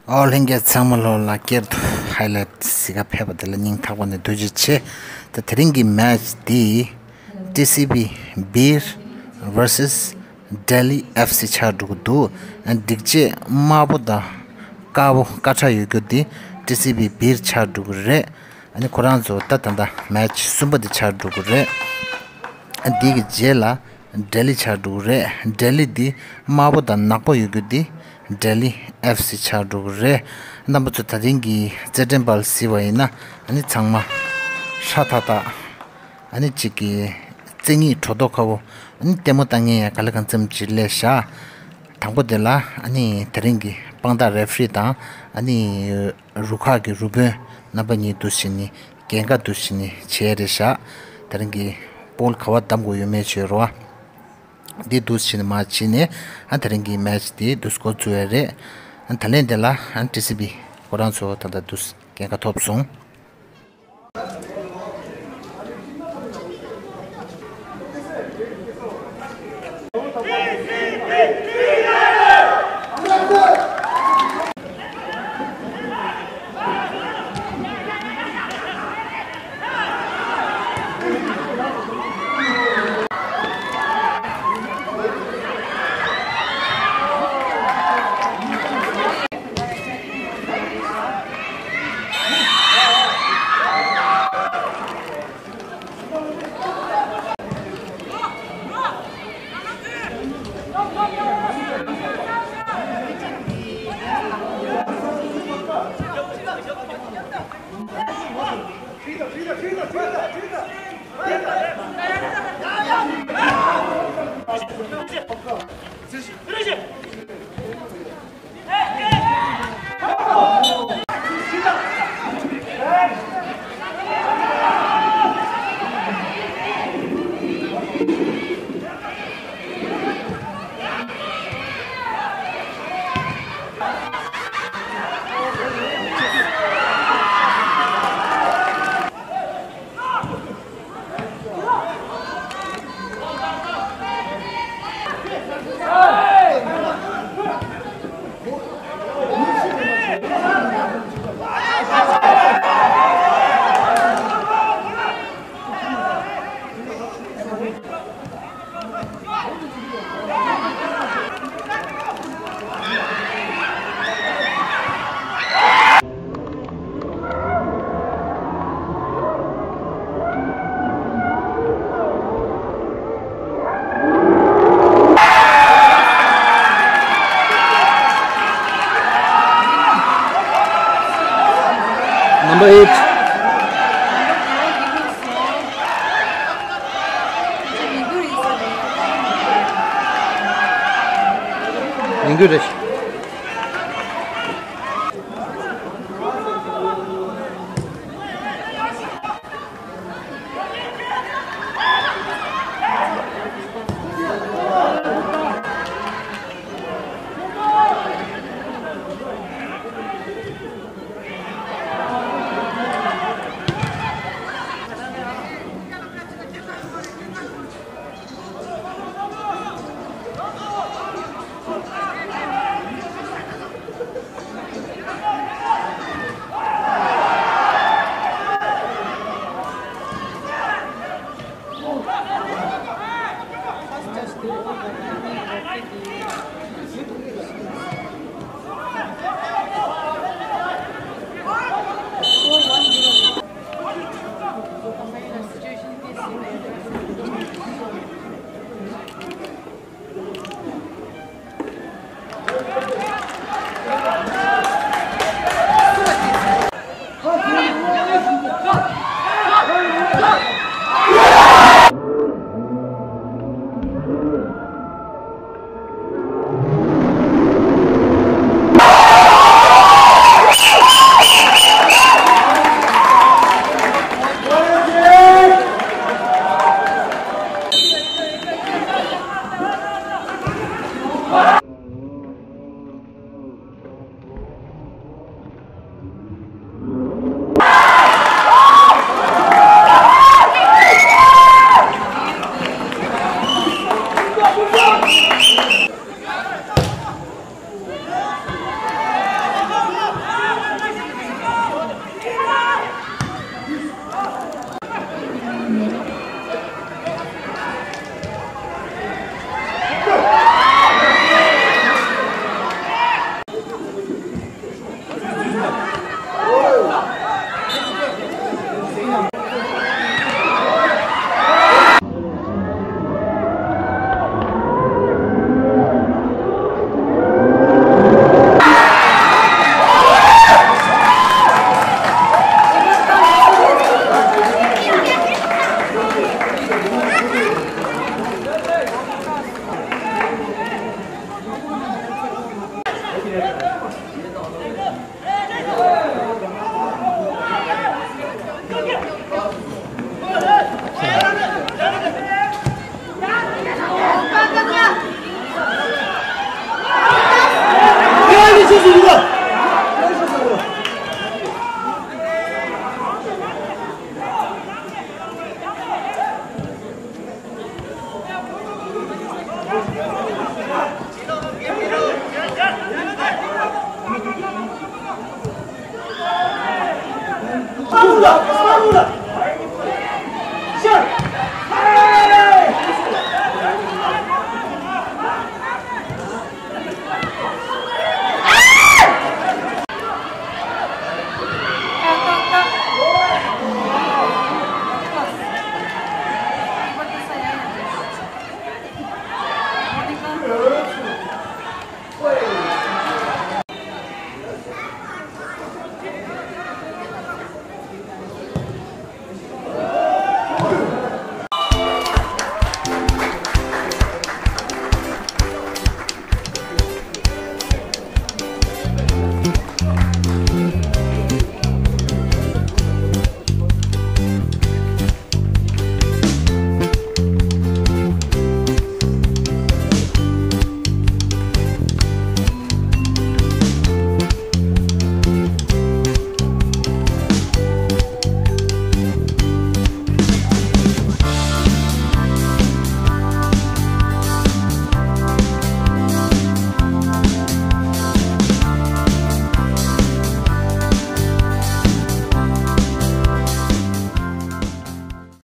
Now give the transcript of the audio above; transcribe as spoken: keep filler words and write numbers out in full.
ཨོ་ལྷན་རྒྱས་ཚང་མ་ལོ་ལ་སྐྱར་དུ་ཧའི་ལའེ་ཊི་གཟིགས་ག་ཕེབས་པ་དེ་ལ་སྙིང་ཐག་པ་ནས་ཐུགས་རྗེ་ཆེ། ད་དེ་རིང་གི་མེ་ཆི་འདི་ཊི་སི་བི་སྦིར་ཝར་སེ་སི་ལྡི་ལི་ཨེཕ་སི་ཆགས་འགྲོ་གི་འདུག་སྒྲིག་ཆས་དམར་པོ་དང་དཀར་པོ་དཀར་ཆག་ཡོད་རྒྱུ་འདི་ཊི་སི་བི་སྦིར་ཆགས་འགྲོ་གི་རེད། ཨ་ནི་ཁོ་རང་ཚོ་ད་ད་ལྟ་མེ་ཆི་གསུམ་པ་དེ་ཆགས་འགྲོ་གི་རེད། ཨ་འདི་གི་རྗེས་ལ་ལྡི་ལི་ཆགས་འགྲོ་གི་རེད། ལྡི་ལི་འདི་དམར་པོ་དང་ནག་པོ་ཡོད་རྒྱུ་འདི་ལྡི་ལི་ཨེཕ་སི་ཆགས་འགྲོ་གི་རེད། རྣམ་པ་ཚོ་ད་ཐེངས་ཀྱི་རྩེད་འགྲན་པ་ལ་གཟིགས་པ་ཡིན་ན་ཨ་ནི་ཚང་མ་ཧྲ་ཐག་ཐག་ཨ་ནི་གཅིག་གི་རྩེད་གཉིས་གྲོ་ཐོག་ཁ་བོ་ཨ་ནི་ལྟད་མོ་ལྟ་མཁན་ཡང་ག་ལེ་གང་འཚམ་ཅིག་སླེབས་ཤག་དང་པོ་དེ་ལ་ཨ་ནི་དེ་རིང་གི་དཔང་རྟགས་རེ་ཕི་རི་དང་ཨ་ནི་རུ་ཁག་གི་རུ་དཔོན་རྣམ་པ་གཉིས་འདུག་སེ་ནི་འགན་ཁག་འདུག་སེ་ནི་བྱས་རེད་ཤག་དེ་རིང་གི་བོལ་ག་བ་བདམས་དགོས་ཡོད་མེད་བྱས་རོགས། འདི་འདུག་སེ་ནི་མ་བྱས་ནས་ཨ་དེ་རིང་གི་མེ་ཆི་དེ་འདུག་སེ་འགོ་བཙུགས་ཡ་རེད། ཨ་ད་ལན་དེ་ལ་ཨ་ཊི་སི་བི་ཁོ་རང་ཚོ་ད་ལྟ་འདུག་སེ་འགན་ཁག་ཐོབ་སོང་། Number eight. ཡིན་རྒྱུ་རེད།